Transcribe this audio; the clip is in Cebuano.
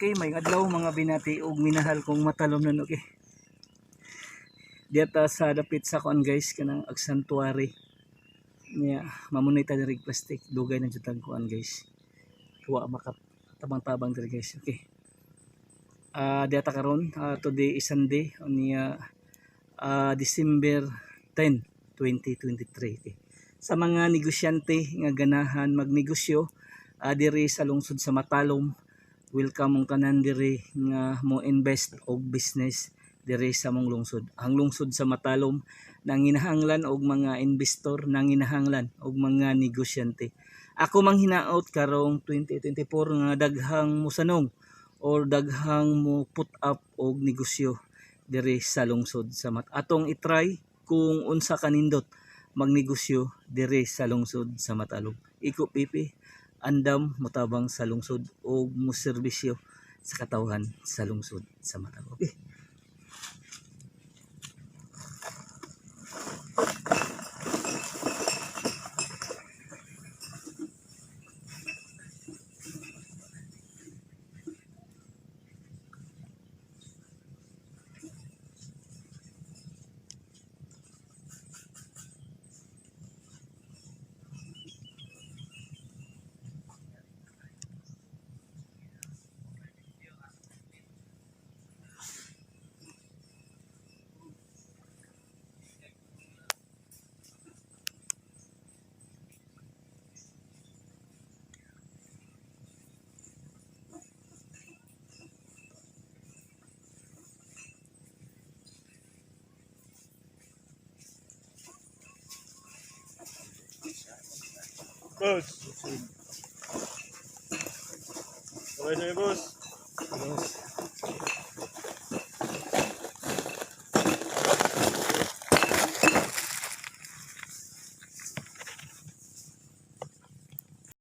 Okay, maayong adlaw, mga binati ug minahal kong Matalomnon, okay. Diyata sa dapit sa kuan, guys, kanang ag sanctuary. Niya, mamunay ta diri plastic, dugay na jud tag kuan, guys. Wa maka tabang-tabang diri, guys. Okay. Diyata karon, today is Sunday unya December 10, 2023. Okay. Sa mga negosyante nga ganahan magnegosyo diri sa lungsod sa Matalom, welcome mong tanan diri nga mo invest og business diri sa mong lungsod. Ang lungsod sa Matalom nanginahanglan og mga investor, nanginahanglan og mga negosyante. Ako mang hinaot karong 2024 nga daghang mosanong or daghang mo put up og negosyo diri sa lungsod sa Mat. Atong i-try kung unsa kanindot magnegosyo diri sa lungsod sa Matalom. Iko pipi andam motabang sa lungsod o moserbisyo sa katawhan sa lungsod sa Matalom. Okay. Boss. Okay sa'yo, boss. Boss.